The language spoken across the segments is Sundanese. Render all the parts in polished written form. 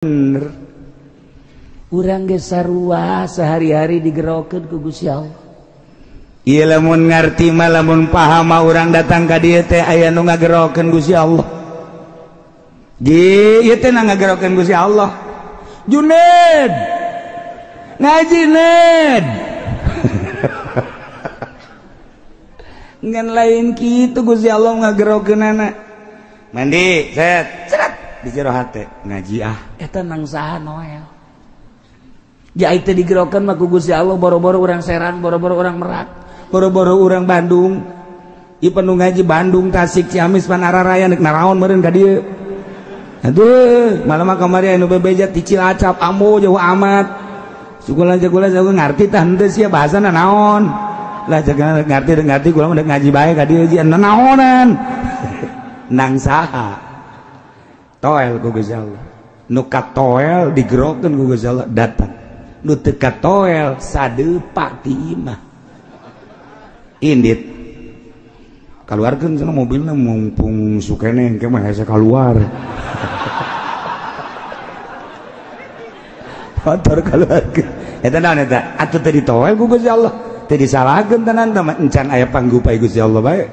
Bener. Urang ge sarua sehari-hari digerokeun ku Gusti Allah. Ieu lamun ngarti mah, lamun paham mah, urang datang ka dieu teh aya nu ngagerokeun Gusti Allah. Ge ieu teh ngagerokeun Gusti Allah. Juned ngaji ned. Ngan lain kitu Gusti Allah ngagerokeunana. Mandi set seret di jero hate ngaji ah eta nang saha Noel. Ja teh digerokeun mah ku Gusti Allah, boro-boro urang Serang, boro-boro urang Merak, boro-boro urang Bandung. Ieu penuh ngaji Bandung, Tasik, Ciamis, Panararaya nek naraon meureun ka dieu. Aduh, malam mah kamari anu bebeja ti Cilacap, ambo jauh amat. Sukulan jagulan jago ngarti tah henteu sia bahasana naon. Lah jaga ngarti ngarti kula mah ngaji bae ka dieu jian naonan. Nang saha? Toel ku Gusti Allah. Nu katoel digerokeun ku Gusti Allah datang. Nu teu katoel sadepak ti imah. Indit. Kaluarkeun cenah mobilna mumpung sukene engke mah hese kaluar. Motor kaluarkeun. Eta naon eta? Atuh teu ditoel ku Gusti Allah. Teu disalahkeun tenan teh encan aya panggupai Gusti Allah bae.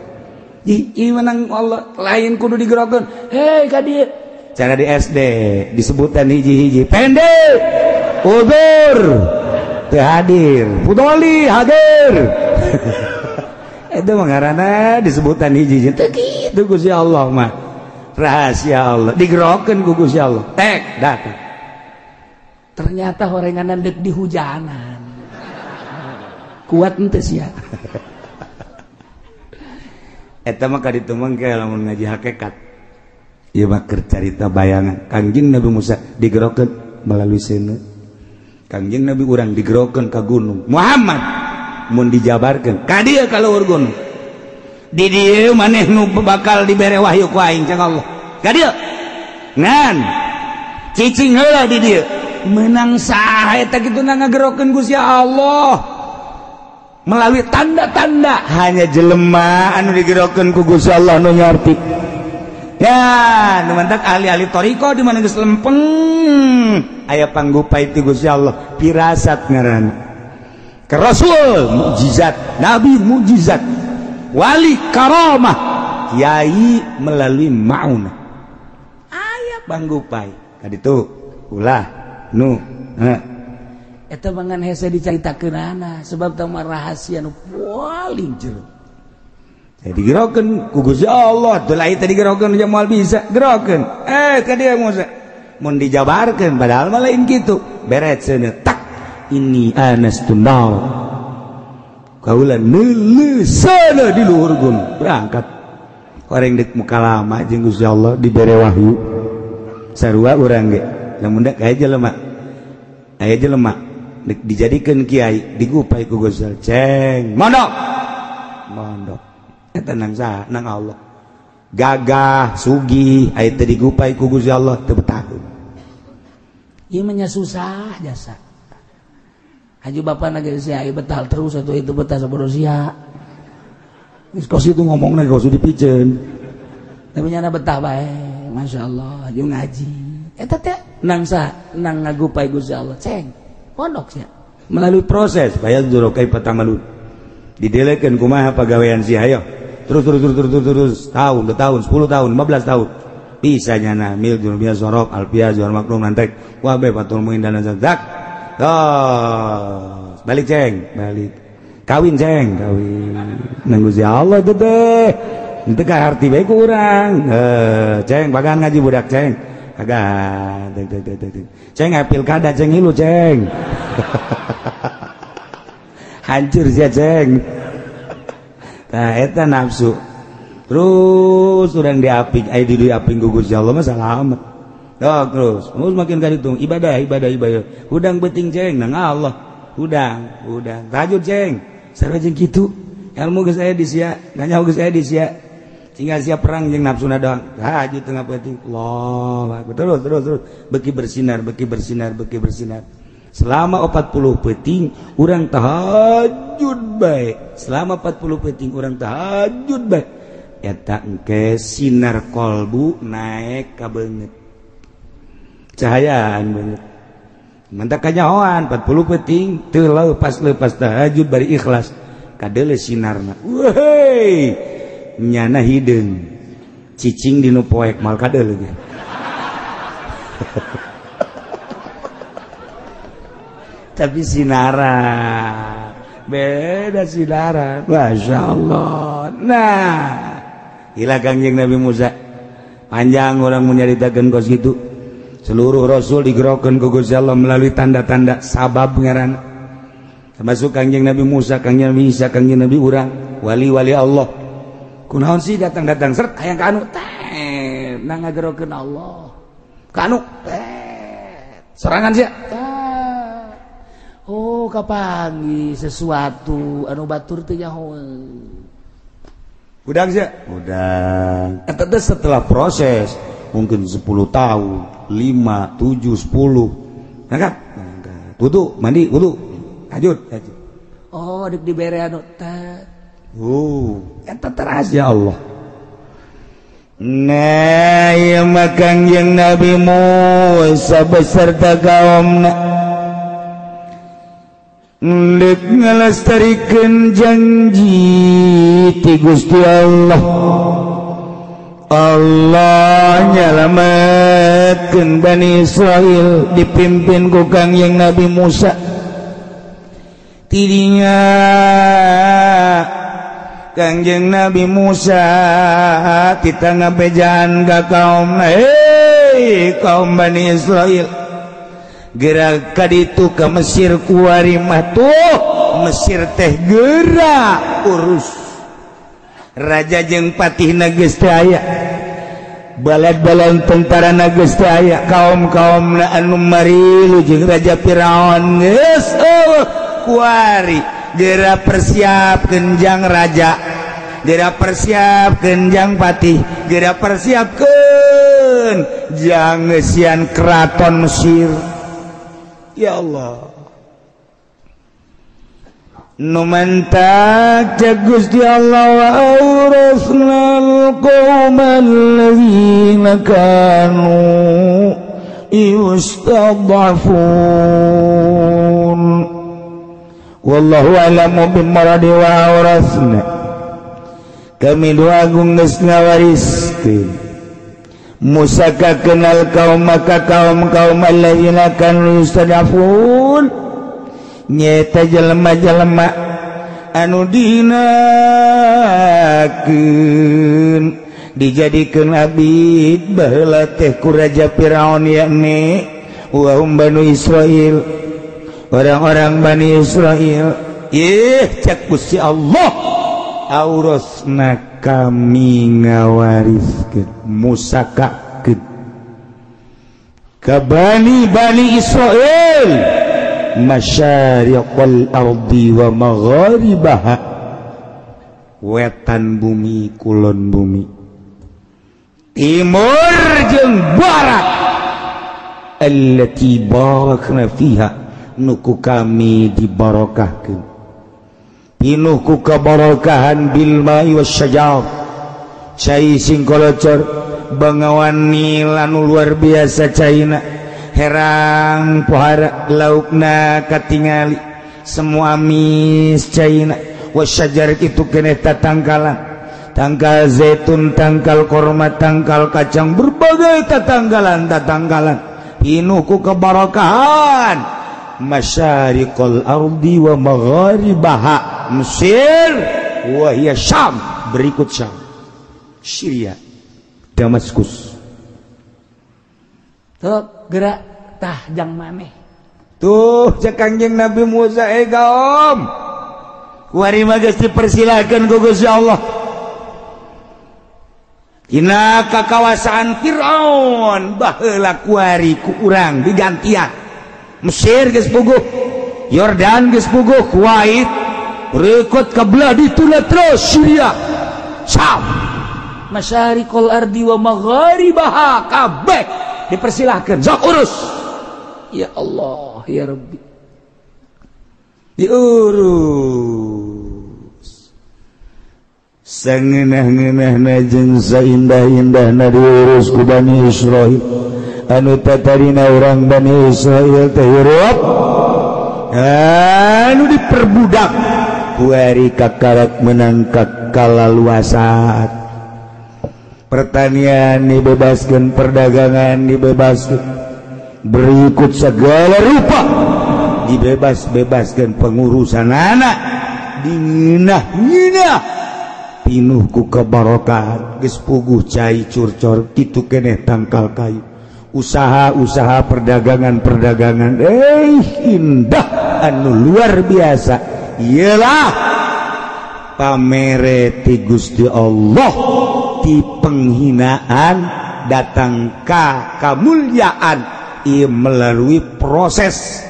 Ih, menang Allah lain kudu digerokeun. Hei ka dieu. Cara di SD disebutan hiji-hiji pendek udur teu hadir pudoli hadir. Itu mengarana disebutan hiji-hiji teu kitu Gusti Allah mah rahasia Allah digerokeun ku Gusti Allah tek datang. Ternyata horenganan deuk di hujanan kuat henteu sia. Eta mah ka ditu mah ke lamun ngaji hakikat. Ieu mah keur carita bayangan Kangjeng Nabi Musa digerokeun melalui seuneu. Kangjeng Nabi urang digerokeun ka gunung. Muhammad mun dijabarkeun ka dieu ka luhur gunung. Di dieu maneh nu bakal dibere wahyu ku aing cek Allah. Ka dieu. Ngan cicing heula di dieu. Meunang saha eta kitu ngagerokeun Gusti Allah melalui tanda-tanda. Hanya jelema anu digerokeun ku Gusti Allah nu ngarti. Ya, nu mantak ahli-ahli thariqah di mana geus lempeng aya panggupai ti Gusti Allah, pirasat ngaranna. Ke Rasul mukjizat, nabi mukjizat, wali karamah, kiai melalui maunah. Aya panggupai. Kaditu ulah nu ha. Eta mangan hese dicaritakeunana sebab tah mah rahasia nu paling jero. Digerokeun ku Gusti Allah, teu lain teh digerokeun jeung moal bisa gerokeun. Ka dieu Musa. Mun dijabarkeun padahal mah lain kitu. Beret seuneu tak ini anas tunar. Kaula neuleuh seuneu di luhur gunung berangkat. Horeng deuk mukalama jeung Gusti Allah dibere wahyu. Sarua urang ge. Lamun deuk aya jelema. Aya jelema deuk dijadikeun kiai digupai ku Gusti Allah. Ceng, mondok. Mondok. Eta nang saha? Nang Allah. Gagah, sugih, aya teu digupai ku Gusti Allah teu betaheun. Ieu mah nya susah jasa. Haji bapana ge sia betah terus atuh itu betah sabodo sia. Geus kos itu ngomongna kos dipiceun. Tapi nyana betah bae, masyaallah, jeung ngaji. Eta teh nang saha? Nang ngagupai Gusti Allah. Ceng, pondok sia. Melalui proses bayan juro kaifa tamalun. Didelekeun kumaha pagawean sia hayo. Terus terus terus terus terus tahun, 2 tahun, 10 tahun, 15 tahun. Bisa nyana mil jurubia sorok alpia jual maklum nantek wah be patul muin dan zak. Terus balik ceng, balik. Kawin ceng, kawin. Nang Gusti Allah teh teh. Henteu kaharti bae ku urang. Ceng bagan ngaji budak ceng. Kagak. Ceng aya pilkada ceng hilu ceng. Hancur sia ceng. Nah, eta nafsu. Terus urang diaping, aya di diaping ku Gusti Allah mah salamet. Dok terus, terus makin ka ditu ibadah, ibadah, ibadah. Hudang beuting ceng nang Allah. Hudang, hudang. Tahajud ceng. Sarua jeung kitu. Ilmu geus aya di sia, nanya geus aya di sia. Tinggal sia perang jeung nafsuna doang. Tahajud tengah peuting. Allah, terus terus terus beuki bersinar, beuki bersinar, beuki bersinar. Selama 40 peuting urang tahajud bae. Selama 40 peuting urang tahajud bae. Eta engke sinar kolbu naik ka beungeut. Cahayaan banget. Mantak kanyahoan 40 peuting teu lepas-lepas tahajud bari ikhlas. Kadeule sinarna. Weuh. Nyana hideung. Cicing di nu poek mal kadeule ge. Tapi sinaran beda sinaran. Masya Allah. Nah, gila Kangjeng Nabi Musa. Panjang orang menyaritakan kos gitu. Seluruh rasul digerokeun ku Gusti Allah melalui tanda-tanda sabab ngaran. Termasuk Kangjeng Nabi Musa, Kangjeng Nabi Isa, Kangjeng Nabi urang, wali-wali Allah. Kunaon sih datang-datang seret hayang ka anu teh, nah ngagerokeun Allah. Ka anu teh. Sorangan sia. Oh, kapangi sesuatu anu batur teu nyaho. Udang sia? Udang. Eta teh setelah proses mungkin 10 tahun, 5, 7, 10. Angkat. Angkat. Wudu, mandi, wudu. Tahajud, tahajud. Oh, adik dibere anu teh. Oh, eta teras ya Allah. Nah, ieu mah Kangjeng Nabi Musa beserta kaumna ndek ngalestarikeun janji ti Gusti Allah. Allah nyalametkeun Bani Israil dipimpin ku Kangjeng Nabi Musa. Tidinya Kangjeng Nabi Musa kita ngabejaan ka kaum, hei kaum Bani Israil, gerak kaditu ke Mesir kuari mah tuh Mesir teh gerak urus raja jeung patihna geus teu aya, balad-balad tentarana geus teu aya, kaum-kaumna anu marilu jeung raja Firaun geus eueuh kuari gerak persiapkeun jang raja, gerak persiapkeun jang patih, gerak persiapkeun jang ngeusian keraton Mesir. Ya Allah, nu mantak cek Gusti Allah wa awrasnal qaumal ladzina kanu yustad'afun. Wallahu a'lamu bimuradi wa awrasna. Kami dua agung geus ngawariskeun Musa ka kenal kaum maka kaum-kaum alladzina kanu yustad'afun nyeta jelema-jelema anu dinakeun dijadikeun abid baheula teh ku Raja Firaun yakni wa hum Banu Israil, orang-orang Bani Israil. Ih cek Gusti Allah aurasna kami ngawariskeun musakakeun ka Bani Bani Israil masyariqal ardi wa magharibaha, wetan bumi kulon bumi, timur jeung barat, allati barakna fiha, nuku kami dibarokahkeun, pinuh ku kabarokahan bil ma'i wasyajar, cai sing kolocor bangawan Nil anu luar biasa caina, herang pohara laukna katingali semua amis caina, wasyajar itu keneh tatangkalan, tangkal zaitun, tangkal korma, tangkal kacang, berbagai tatangkalan tatangkalan pinuh ku kebarokahan masyariqal ardi wa magharibaha, Mesir wa hiya Syam, berikut Syam, Syria, Damaskus. Tuh gerak tah jang maneh. Tuh cek Kangjeng Nabi Musa, eh kaum kuari mah geus dipersilakeun ku Gusti Allah. Dina kakawasaan Firaun baheula kuari ku urang digantian. Mesir geus puguh, Yordan geus puguh, Kuwait berikut ke belah dituna terus Syria, Syam, masyariqal ardi wa magharibaha, kabeh dipersilahkan, sok urus. Ya Allah ya Rabbi, diurus sangeunah-ngeunahna jeung saindah-indahna diurus ku Bani Israil. Anu tatarina urang Bani Israil teh hirup anu diperbudak kuari kakarak menang kalaluasaan. Pertanian dibebaskan, perdagangan dibebaskan, berikut segala rupa dibebas-bebaskan, pengurusan anak dinginah-nginah pinuh ku kebarokahan, geus puguh cai curcor kitu keneh tangkal kayu, usaha-usaha perdagangan-perdagangan indah anu luar biasa. Iyalah pamere ti Gusti Allah ti penghinaan datang ka kamulyaan ieu melalui proses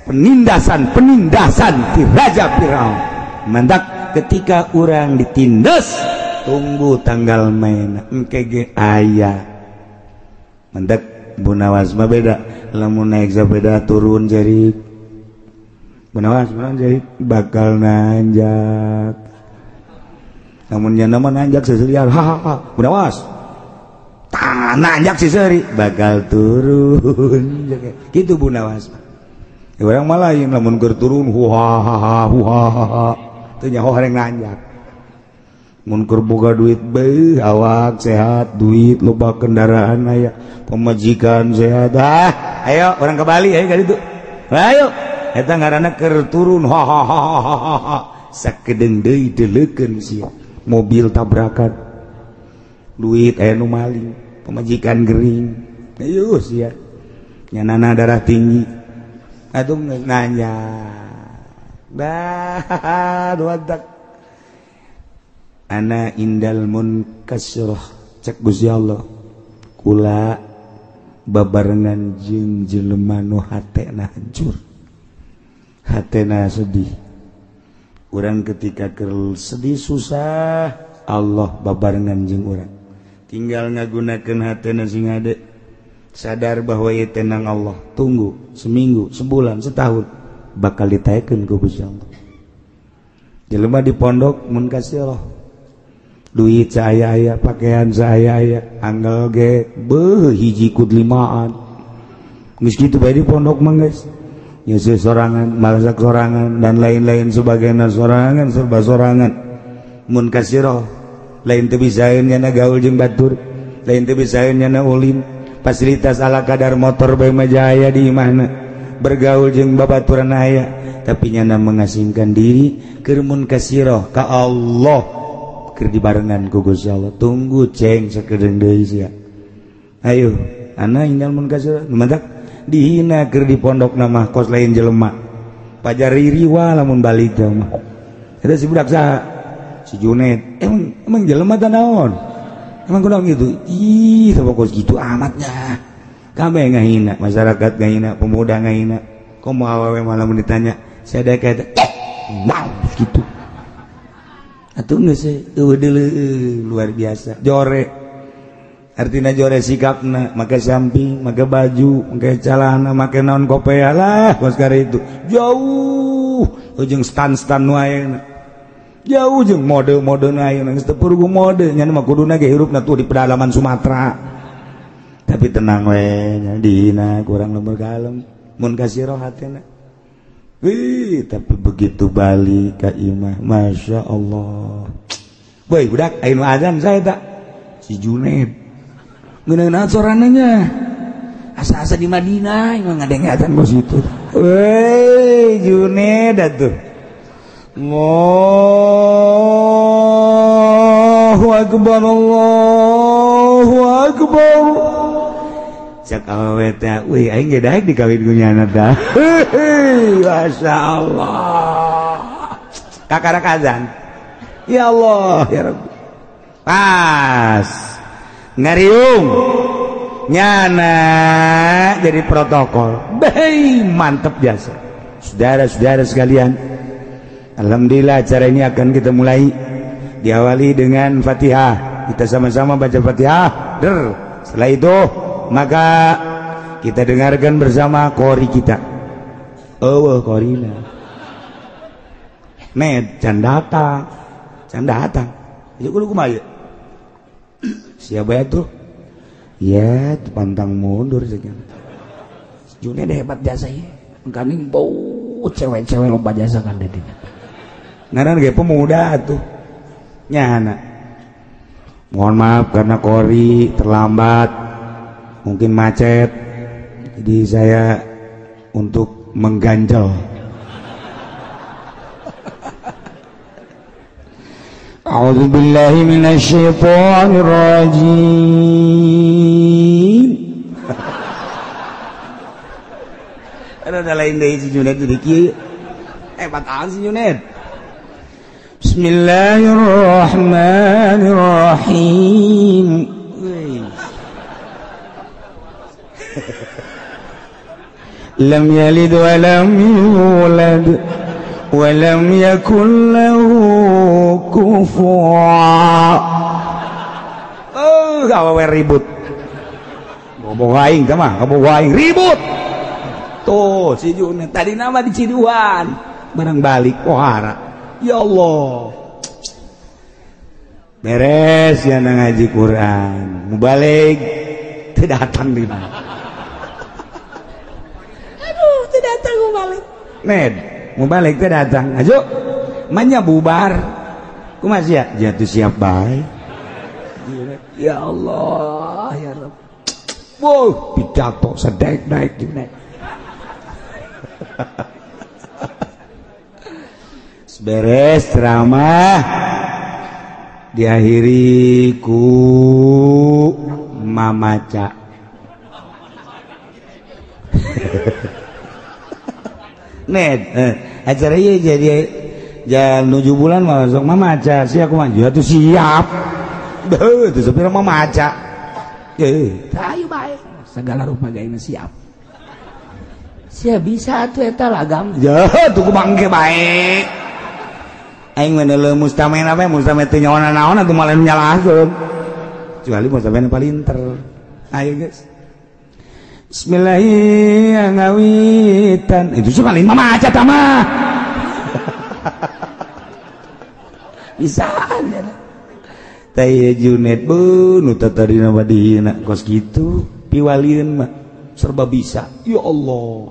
penindasan-penindasan ti Raja Firaun. Mantak ketika urang ditindas tunggu tanggal main engke ge aya. Mantak Bunawas mah beda, lamun naik sepeda turun jerik. Bunawas mah jerik bakal nanjak. Lamun nyana mah nanjak seseliar, hahaha. Bunawas tah nanjak seseri bakal turun. Gitu Bunawas mah. Orang mah lain lamun keur turun huhahaha huhahaha teu nyaho hareng nanjak. Mun keur boga duit beuh awak sehat, duit loba, kendaraan aya, pemajikan sehat. Ah, ayo orang ke Bali ayo ka ditu. Ayo eta ngaranna keur turun hahaha. Sakedeung deui deleukeun sia. Mobil tabrakan. Duit aya nu maling, pemajikan gering. Ayo sia. Nyanana darah tinggi. Atuh nanya. Dah, duadak. Ana indal munkasirah cek Gusti Allah. Kula babarengan jeung jelema nu hatena hancur. Hatena sedih. Urang ketika keur sedih susah, Allah babarengan jeung urang. Tinggal ngagunakeun hatena sing hade. Sadar bahwa ieu tenang Allah. Tunggu seminggu, sebulan, setahun bakal ditaekeun ku Gusti Allah. Jelema di pondok mun kasih Allah. Duit saaya-aya, pakaian saaya-aya, anggal ge beuh hiji kud limaan. Geus kitu bae di pondok mah geus. Nyeuseut sorangan, masak sorangan dan lain-lain sebagainya sorangan, serba sorangan. Mun kasirah lain teu bisaeun nyana gaul jeung batur, lain teu bisaeun nyana ulin. Fasilitas ala kadar motor bae mah jaya di imahna. Bergaul jeung babaturan aya, tapi nyana mengasingkan diri keur mun kasirah ka Allah. Keur dibarengan ku Gusti Allah. Tunggu ceng sakedeung deui sia. Ayo, ana indal mun kasirah mantak dihina keur di pondok mah kos lain jelema. Pajar ririwa lamun balik teh mah. Eta si budak saha? Si Junet. Emang jelema teh naon? Emang kunaon gitu? Ih, teh kos gitu amatnya. Kabeh ngahina, masyarakat ngahina, pemuda ngahina. Komo awewe malah mun ditanya, saya kayak wow gitu. Atuh geus eueuh deuleu luar biasa. Jore. Artina jore sikapna, make samping, make baju, make calana, make naon kopea lah kos kare itu. Jauh jeung stan-stan nu ayeuna. Jauh jeung mode-mode nu ayeuna geus teu purugu mode nya mah kuduna ge hirupna tuh di pedalaman Sumatera. Tapi tenang we nya dihina kurang lembur kalem mun kasih roh hatena. Wih, tapi begitu balik ka imah, Masya Allah. Woi, budak, ayo azan saya tak? Si Juned. Ngeuneuh sorananya. Asa-asa di Madinah, emang ngadeng azan kos itu. Woi, Juned atuh. Allahu Akbar, Allahu Akbar. Cak awewe teh, wih aing ge daek dikawin ku nyana tah. Masya Allah. Kakarak azan. Ya Allah, ya Rabbi. Pas ngariung nyana jadi protokol. Bei mantep biasa. Saudara-saudara sekalian, alhamdulillah acara ini akan kita mulai diawali dengan Fatihah. Kita sama-sama baca Fatihah. Der. Setelah itu maka kita dengarkan bersama kori kita. Oh, korina. Med can datang. Can datang. Ieu kudu kumaha ieu? Siapa itu? Ya pantang mundur saja. Junet hebat jasa ieu. Engkaning bau cewek-cewek loba jasa kan di dinya. Ngaran ge pemuda atuh. Nyana. Mohon maaf karena kori terlambat. Mungkin macet. Jadi saya untuk mengganjal. A'udzubillahi minasyaitonirrajim. Ada lain deui si Junet di kieu. Hebat si Junet. Bismillahirrahmanirrahim. Lam yalid wa lam yulad wa lam yakul lahu kufuwan. Oh, awewe ribut. Ngomong aing teh mah, ngomong aing ribut. Tuh, si Junet tadi nama di Ciduan, barang balik pohara. Ya Allah. Beres ya ngaji Quran, mubalik teu datang di mana. Aduh, teu datang mubalik. Ned, mubalik teu datang. Ajo, manya bubar. Kumaha sia? Jatuh siap bae. Ya Allah, ya Rabb. Wow, pidato sedek-dek Junet. Beres ceramah diakhiri ku mamaca. Ned, acara ieu jadi jam 7 bulan mah sok mamaca sia kumaha atuh siap. Beuh teu sapira mamaca. Ayo bae segala rupa gaena siap. Sia bisa atuh eta lagam. Ya tuh kumaha engke bae. Aing mah deuleu mustamen apa mustamen teu nyawana naon atuh malah nyalahkeun. Kecuali mustamen palinter. Ayo guys. Bismillahirrahmanirrahim. Itu sih paling mamaca tah mah. Bisaan ya. Teh Junet beuh nu tadina mah dihina kos kitu piwalieun mah serba bisa. Ya Allah.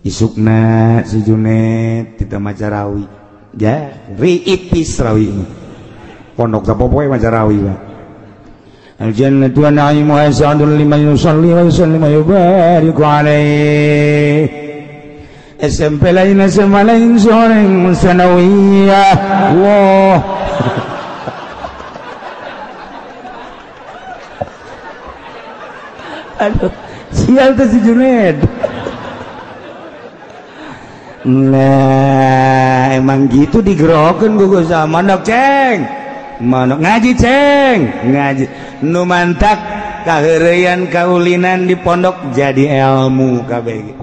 Isukna si Junet tidak maca rawi. Ya, riipis rawi. Pondok sapopoe maca rawi mah. Al-jannatu wa na'imuha sa'dun liman yusalli wa yusallim wa yubariku alaihi. SMP lain SMA lain soreng sanawiyah. Wah. Aduh, sial tuh si Junet. Nah, emang gitu digerokin gue sama manok ceng, manok ngaji ceng, ngaji. Nu mantak kaheureyan kaulinan di pondok jadi ilmu kabeh.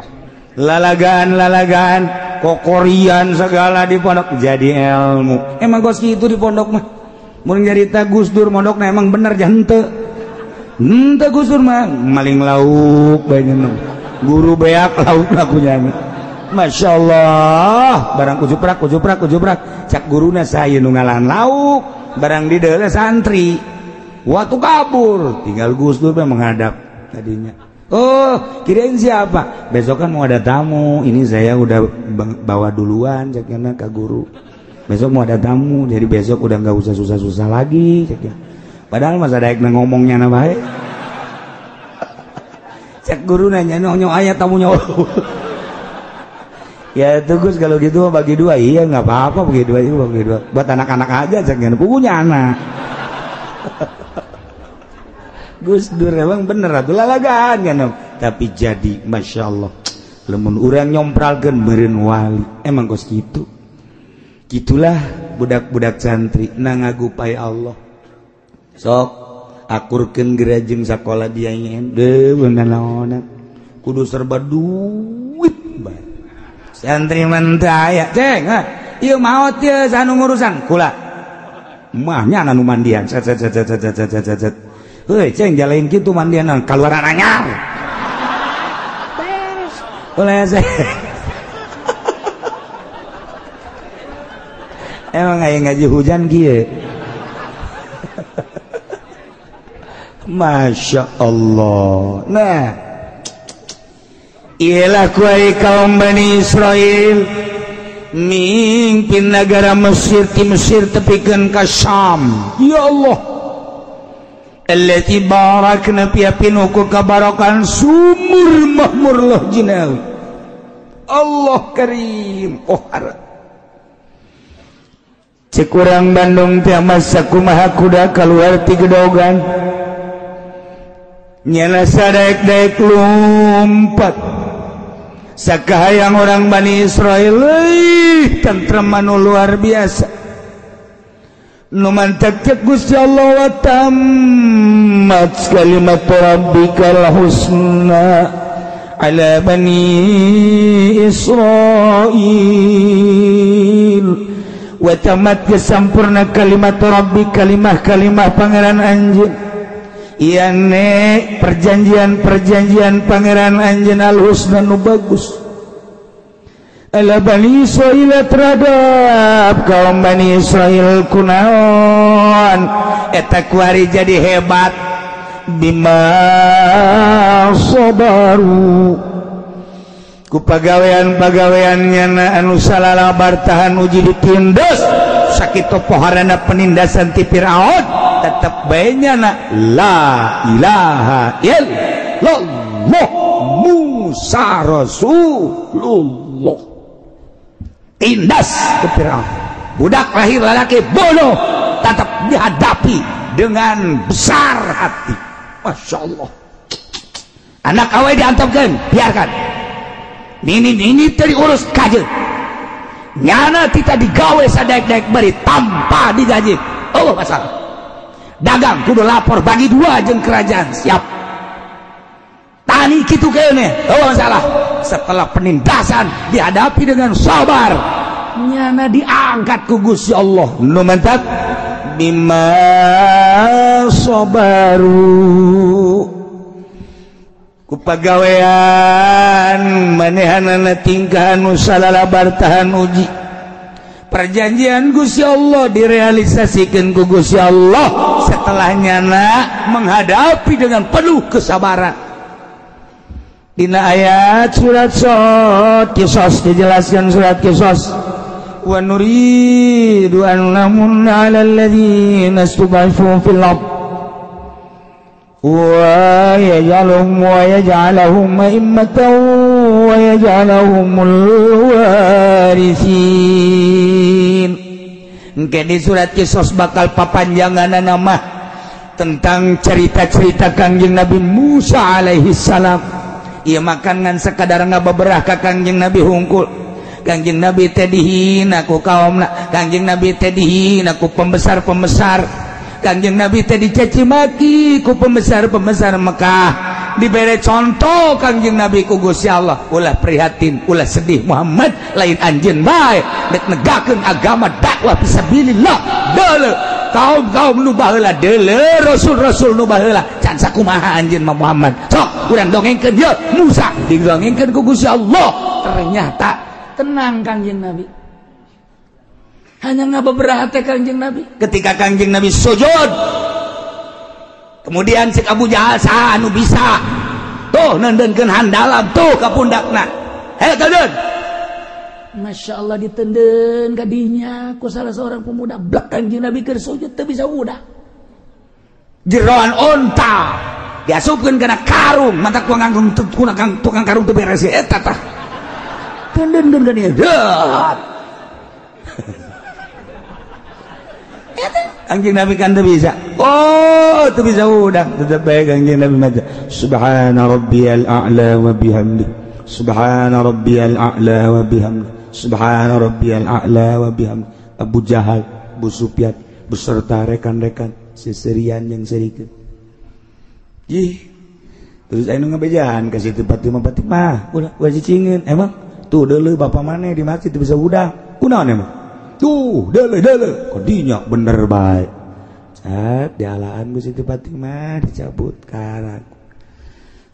Lalagaan-lalagaan, kokorian segala di pondok jadi ilmu. Emang kos kitu di pondok mah. Mun nyarita Gus Dur mondokna emang bener jahenteu. Henteu Gus Dur mah maling lauk bae nyeunung. Guru beak lauk lakunya. Masya Allah, barang kujuprak kujuprak kujuprak cak guruna saya nu ngalahan lauk, barang di deuleu santri. Waktu kabur, tinggal Gus Dur menghadap tadinya. Oh, kirain siapa? Besok kan mau ada tamu, ini saya udah bawa duluan caknya ke guru. Besok mau ada tamu, jadi besok udah nggak usah susah-susah lagi caknya. Padahal masa daek ngomongnya na bae. Cak guru nanya nonyo aya tamunya. Ya tuh Gus kalau gitu bagi dua, iya nggak apa-apa bagi dua, itu bagi dua. Buat anak-anak aja jangan punya anak. Gus Dur emang bener atuh lalagaan kan, tapi jadi masya Allah. Lemun urang nyompralkeun meureun wali, emang kos kitu. Gitulah budak-budak santri na ngagupai Allah. Sok akurkeun gerajeng sakola dia nyen, deuh naonan. Kudu serba duit bae. Santri mentaya ceng, ieu maot ieu sanu ngurusan kula. Mah nya anu mandian set set set set set set set set. Heuy ceng jalain kitu mandian kaluaran anyar. Beres. Ulah emang aya ngaji hujan kieu. Masya Allah. Nah, ialah kuai kaum Bani Israel mimpin negara Mesir ti Mesir tepikeun ka Syam. Ya Allah, allati barakna fiha pinuku kabarokan sumur mahmur loh jinawi. Allah karim. Oh harap cek urang Bandung teh masa kumaha kuda keluar ti gedogan nyana sadaek-daek lompat sakahayang orang Bani Israel. Euy, tentrem anu luar biasa nu mantak cek Gusti Allah wa tammat kalimat rabbikal husna ala bani Israil. Wa tamat kesampurna kalimat rabbi kalimah-kalimah pangeran anjeun iane perjanjian-perjanjian pangeran anjeun al-husna nu bagus ala Bani Israil terhadap kaum Bani Israil kunaon eta kuari jadi hebat bima sabaru ku pagawean-pagaweannya na anu salalabar tahan uji ditindas sakitu poharana penindasan ti Firaun tetep bae nyana la ilaha illallah Musa Rasulullah. Tindas ke Firaun, budak lahir lalaki bodoh tetap dihadapi dengan besar hati. Masya Allah, anak awe diantepkeun biarkan nini-nini teu diurus kajeun nyana tita digawe sadaek-daek beri tanpa digaji. Oh masalah dagang kudu lapor bagi dua jeung kerajaan siap tani kitu keuneh. Oh masalah setelah penindasan dihadapi dengan sabar nyana diangkat ku Gusti Allah nu mantap bima sabaru ku pagawean manehanana tingkahan nu salalabar tahan uji perjanjian Gusti Allah direalisasikeun ku Gusti Allah setelah nyana menghadapi dengan penuh kesabaran. Dina ayat surat Sod Kisos dijelaskan surat Kisos wa nuridu an namunna 'alal ladzina istud'ifu fil ard wa yaj'aluhum wa yaj'alahum a'immatan wa yaj'alahumul warithin. Engke di surat Kisos bakal papanjanganana mah tentang cerita-cerita Kangjeng Nabi Musa alaihi salam. Ieu makan ngan sekadar ngabeberah ka Kangjeng Nabi hungkul. Kangjeng Nabi teh dihina ku kaumna, Kangjeng Nabi teh dihina ku pembesar-pembesar, Kangjeng Nabi teh dicaci maki ku pembesar-pembesar Mekah. Dibere contoh Kangjeng Nabi ku Gusti Allah, ulah prihatin, ulah sedih Muhammad, lain anjeun bae dek negakeun agama dakwah fisabilillah. Deuleu kaum-kaum nu baheula, deuleu rasul-rasul nu baheula, can sakumaha anjeun mah Muhammad. Sok urang dongengkeun ye Musa didongengkeun ku Gusti Allah. Ternyata tenang Kangjeng Nabi. Hanya ngabeberah teh Kangjeng Nabi. Ketika Kangjeng Nabi sujud, kemudian cek Abu Jahal saha anu bisa tuh nendenkeun handalam tuh ka pundakna. Hei teudeun. Masya Allah ditenden kadinya ku salah seorang pemuda blak Kangjeng Nabi keur sujud teu bisa udah. Jeroan onta diasupkeun kana karung, mata tukang karung teu beres eta tah. Tendenkeun kadinya. Deut. Kangjeng Nabi kan teu bisa. Oh, teu bisa udah. Tetep bae Kangjeng Nabi maca subhana rabbiyal a'la wa bihamdi. Subhana rabbiyal a'la wa bihamdi. Subhana rabbiyal a'la wa bihamdi. Abu Jahal, Abu Sufyan beserta rekan-rekan seserian yang serikeun. Ih. Terus anu ngabejaan ka Siti Fatimah, Fatimah, ulah ulah cicingin. Emang tuh deuleu bapa maneh di masjid teu bisa udah. Kunaon emang? Tuh, deuleu deuleu. Kadinya bener bae. Saat dialaan ku Siti Fatimah dicabut karak.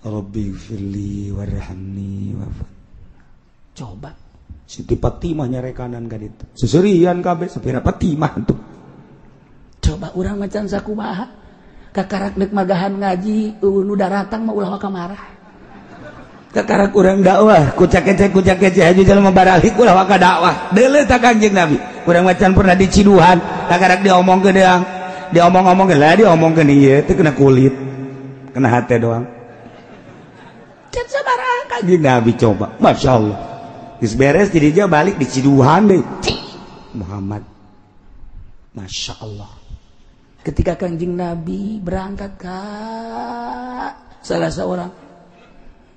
Rabbi firli warhamni wafat. Coba Siti Fatimah nyarekanan ka ditu. Seserian kabeh sapira Fatimah tuh. Coba urang macan sakumaha. Kakarak deuk magahan ngaji nu daratang mah ulah waka marah. Kakarak urang dakwah kucak kece haji jelema baralik ulah waka dakwah. Deuleu ta Kangjeng Nabi. Urang macan pernah diciduhan, kakarak diomongkeun deang. Diomong-omongkeun lah diomongkeun ieu teh kena kulit. Kena hate doang. Can sabaraha Kangjeng Nabi coba. Masya Allah. Geus beres jadi dia balik diciduhan deui. Muhammad. Masya Allah. Ketika Kangjeng Nabi berangkat ke salah seorang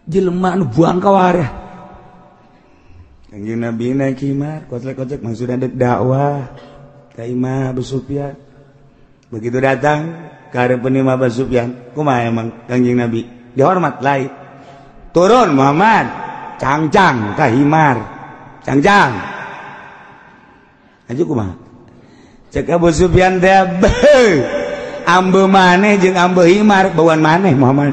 jelema nu buang ka wareh. Kangjeng Nabi naik himar, kocek-kocek maksudna dek dakwah ka imah Abu Sufyan. Begitu datang ka hareupeun imah Abu Sufyan, kumaha emang Kangjeng Nabi? Dihormat lain. Turun Muhammad, cangcang ka himar. Cangcang. Aju kumaha? Cek Abu Sufyan teh ambe maneh jeung ambe himar bauan maneh Muhammad.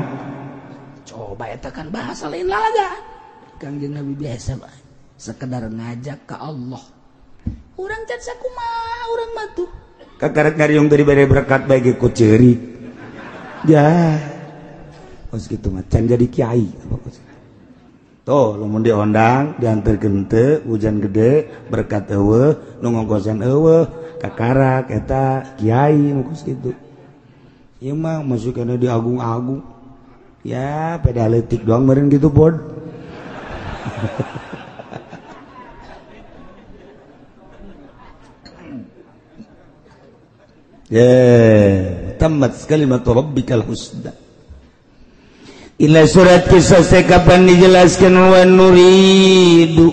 Coba eta kan bahasa lain lalaga. Kangjeng Nabi biasa bae, sekedar ngajak ke Allah. Urang can sakumaha urang mah tuh. Kakarak ngariung tadi bere berkat bae ge ku ceurik. Ya. Kos kitu mah can jadi kiai apa kos. Tuh lamun diondang diantarkeun teu hujan gede berkat eueuh nu ngongkosan eueuh kakarak eta kiai nu kos kitu. Ieu mah masukna di agung-agung. Ya peda leutik doang meureun kitu bod. Ya, tamat kalimat rabbikal husna. Ila surat kisah kapan dijelaskan wa nuridu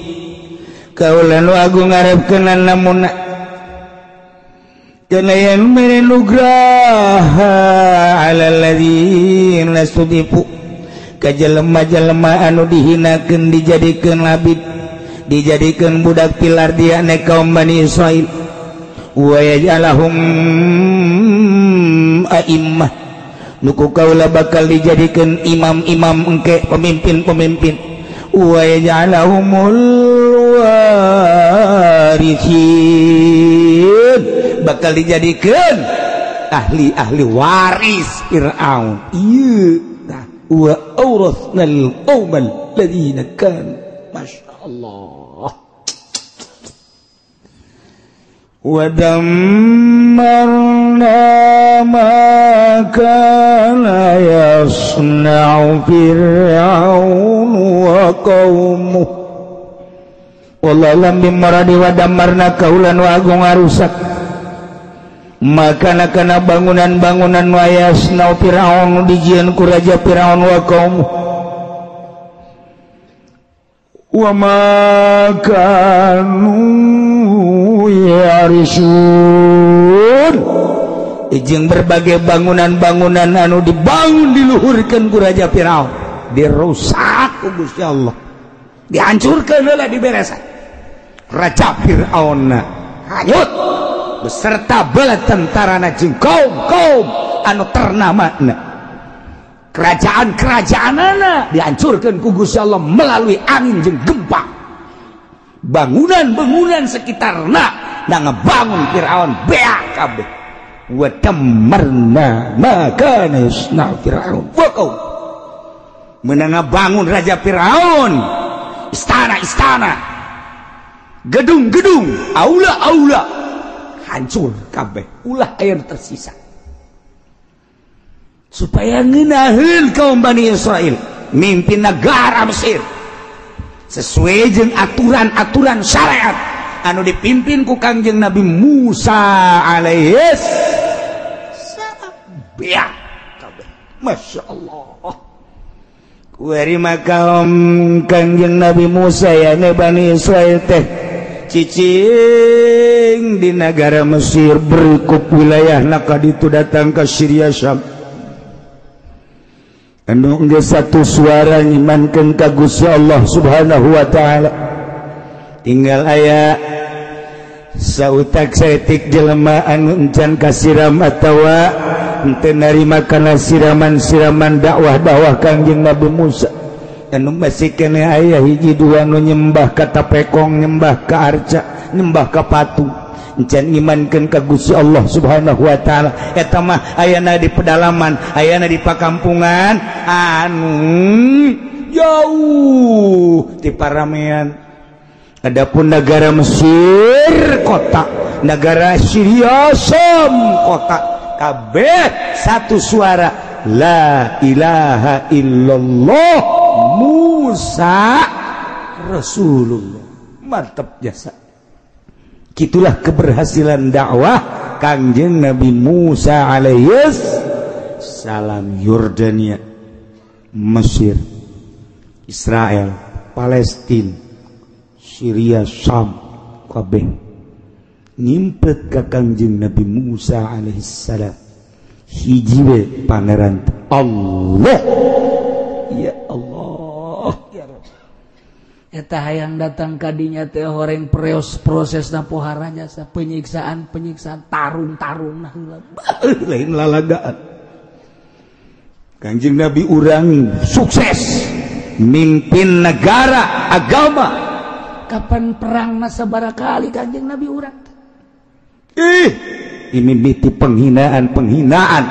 kaula nu agung ngarepkeun namuna kana yen mere nugraha alal ladzina sudifu ka jelema-jelema anu dihinakeun dijadikeun labid dijadikeun budak pilar dia ne kaum Bani Israil wa yaj'alahum a'immah nuku kaula bakal dijadikan imam-imam engke pemimpin-pemimpin wa yaj'alahumul warithin bakal dijadikan ahli-ahli waris Fir'aun. Ieu tah wa awrathnal qaumal ladzina kan. Masya Allah. Wa dammarna ma kana yasna'u Fir'aun wa qaumuh. Wallahu lam bimaradi wa dammarna kaulan wa agung arusak maka kana bangunan-bangunan wa yasna'u Fir'aun dijieun ku raja Fir'aun wa qaumuh wa ma kanu yarisun. Jeung berbagai bangunan-bangunan anu dibangun diluhurkeun ku raja Firaun dirusak ku Gusti Allah, dihancurkeun heula diberesan. Raja Firaun hanyut beserta bala tentarana jeung kaum-kaum anu ternamana, kerajaan-kerajaanana dihancurkeun ku Gusti Allah melalui angin jeung gempa. Bangunan-bangunan sekitarna na ngebangun Firaun beak kabeh. Wa dammarna ma kana yasna Firaun wa qaum. Meunang ngabangun raja Firaun istana-istana, gedung-gedung, aula-aula hancur kabeh, ulah aya nu tersisa. Supaya ngeunaheun kaum Bani Israil mimpin negara Mesir sesuai jeung aturan-aturan syariat anu dipimpin ku Kangjeng Nabi Musa alaihis salam. Biak kabeh. Masya Allah. Kuari makaum Kangjeng Nabi Musa ya ne Bani Israil teh cicing di negara Mesir berikut wilayah naka ditu datang ke Syria Syam. Anu geus satu suara ngimankeun ka Gusti Allah Subhanahu wa taala. Tinggal aya sautak saeutik jelema anu encan kasiram atawa henteu narima kana siraman-siraman dakwah-dakwah Kangjeng Nabi Musa. Anu masih keneh aya hiji dua nu nyembah ka tapekong, nyembah ka arca, nyembah ka patung, Encan ngimankeun ka Gusti Allah Subhanahu wa taala. Eta mah ayana di pedalaman, ayana di pakampungan anu jauh di paramean. Adapun negara Mesir kota, negara Syria Som kota, kabeh satu suara la ilaha illallah Musa Rasulullah. Mantap jasa. Itulah keberhasilan dakwah Kangjeng Nabi Musa alaihis salam. Yordania, Mesir, Israel, Palestina, Syria, Syam, kabeh ngimpet ka Kangjeng Nabi Musa alaihi salam. Hiji we pangeran Allah. Ya Allah, ya Rabb. Eta hayang datang kadinya teh horeng preos prosesna pohara jasa penyiksaan penyiksaan tarung-tarung nah heula. Lain lalagaan. Kangjeng Nabi urang sukses mimpin negara agama. Kapan perang sabaraha kali Kangjeng Nabi urang teh? Ih, ini miti penghinaan penghinaan,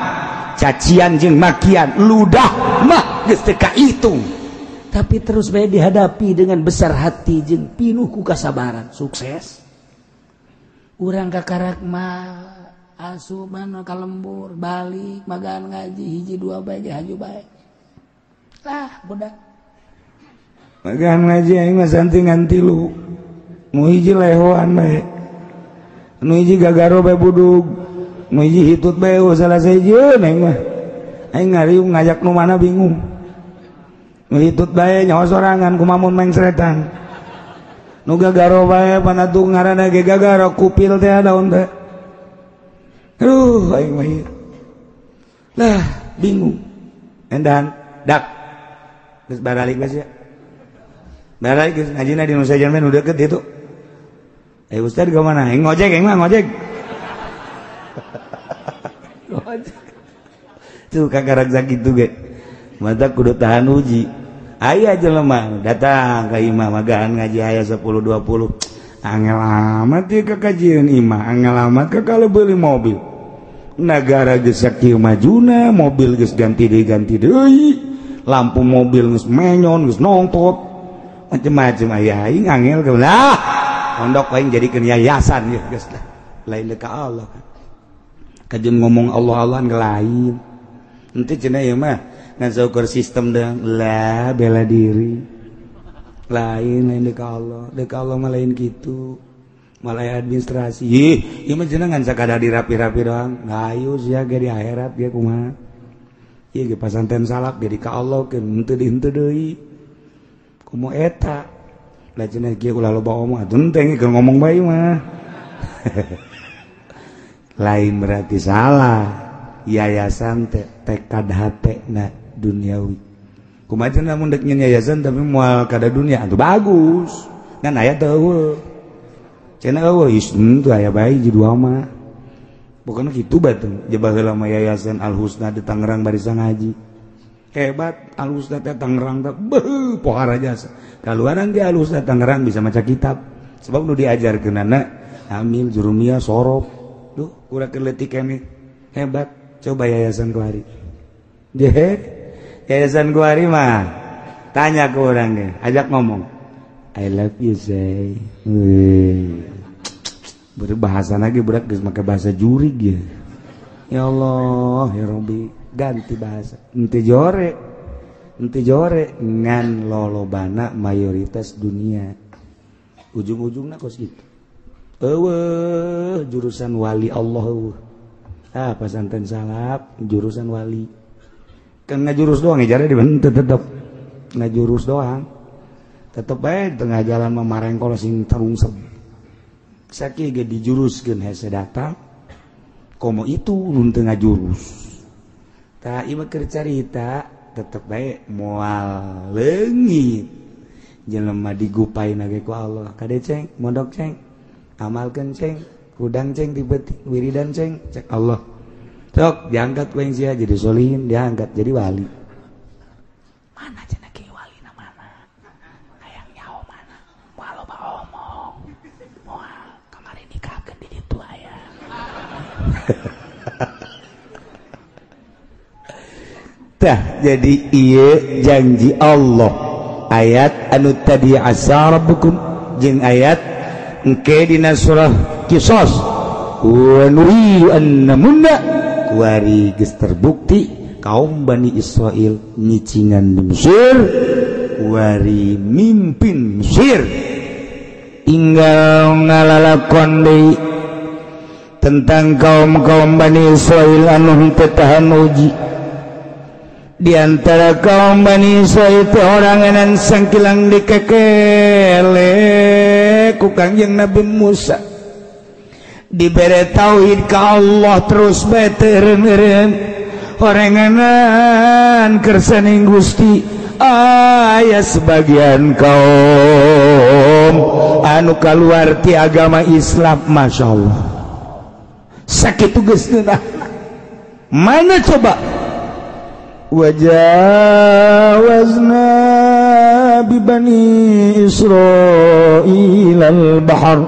cacian jeung makian, ludah mah geus teu kahitung. Tapi terus bae dihadapi dengan besar hati jeung pinuh ku kasabaran, sukses. Urang kakarak mah asupan ka lembur, balik magaan ngaji hiji dua bae ge haju bae. Lah budak. Magaan ngaji aing mah santi ngan tilu. Nu hiji lehoan bae. Nu hiji gagaro bae budug. Nu hiji hitut bae salah sahijieun aing mah. Aing ngariung ngajak nu mana bingung. Nu hitut bae nyawa sorangan kumamun mengseretan. Nu gagaro bae panatu ngaranna ge gagaro kupil teh daun teh. Aduh aing mah ieu. Lah bingung. Endan dak. Geus baralik geus ya. Baralik geus ngajina di Nusa Jamin nu deukeut ditu. Eh ustad ka mana? Aing ngojek, aing mah ngojek. Ngojek. Tuh kakarak sakitu ge. Mata kudu tahan uji. Aya jelema datang ka imah magaan ngaji aya 10 20. Angel amat ieu kakajieun imah, angel amat ka kalau beli mobil. Nagara geus sakieu majuna, mobil geus ganti deui. Lampu mobil geus menyon, geus nongtot. Macem-macem aya aing angel ke lah. Pondok aing jadikeun yayasan ieu geus lah. Lain ka Allah. Kajeun ngomong Allah-Allahan ge lain. Henteu cenah ieu mah ngan saukur sistem dang lah bela diri. Lain lain dek Allah, dek Allah mah lain kitu. Malah administrasi. Ih, ieu mah cenah ngan sakadar dirapi-rapi doang. Hayu sia ge di akhirat ge kumaha. Ieu ge pasanten salak ge di ka Allah keun henteu di henteu deui. Komo eta. Lah cenah kieu ulah loba omong atuh henteu keur ngomong bae mah. Lain berarti salah. Yayasan teh tekad hate na duniawi. Kumaha cenah mun dek nyeun yayasan tapi moal kada dunia atuh bagus. Ngan aya teh eueuh. Cenah eueuh geus henteu aya bae hiji dua mah. Pokona kitu bae teh. Jebah heula mah yayasan Al Husna di Tangerang barisa ngaji. Hebat Al Husna teh Tangerang teh beuh pohara jasa. Kaluaran ge Al Husna Tangerang bisa maca kitab. Sebab nu diajarkeunana amil jurumiyah sorof. Duh kurang leutik keneh. Hebat. Coba yayasan kuari. Yayasan kuari mah tanya ke orangnya, ajak ngomong. I love you say. Berbahasa lagi berat geus make bahasa jurig ya. Ya Allah, ya Rabbi, ganti bahasa. Henteu jore ngan lolobana mayoritas dunia. Ujung-ujungna kos kitu. Eueuh jurusan wali Allah eueuh. Ah pasantren salaf jurusan wali. Kan ngajurus doang ijara dibentuk tetep. Ngajurus doang. Tetep bae tengah jalan mah marengkol sing terungsep. Sakieu ge dijuruskeun hese datang. Komo itu nu teu ngajurus. Tah ieu mah keur carita tetep bae moal leungit. Jelema digupaina ge ku Allah. Kade ceng, mondok ceng, amalkeun ceng, hudang ceng tibet wiridan ceng, cek Allah. Sok diangkat ku sia jadi solihin, diangkat jadi wali. Mana cenah ki walina mana? Hayang nyaho mana? Moal loba omong. Moal kamari nikahkeun di ditu. Tah jadi ieu janji Allah ayat anu tadi asa rabbukum jeung ayat engke dina surah Qisas wa nuridu an namunna kuari geus terbukti kaum Bani Israil nyicingan di Mesir kuari mimpin Mesir tinggal ngalalakon deui tentang kaum-kaum Bani Israil anu henteu tahan uji. Di antara kaum Bani Israil itu oranganan sangkilang dikekele ku Kangjeng Nabi Musa dibere tauhid ka Allah terus bae teu eureun-eureun oranganan kersaning Gusti aya sebagian kaum anu kaluar ti agama Islam. Masya Allah sakitu geus ngeunah. Mana coba wajawazna bibani Israil al-bahr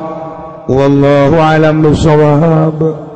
wallahu alam bisawab.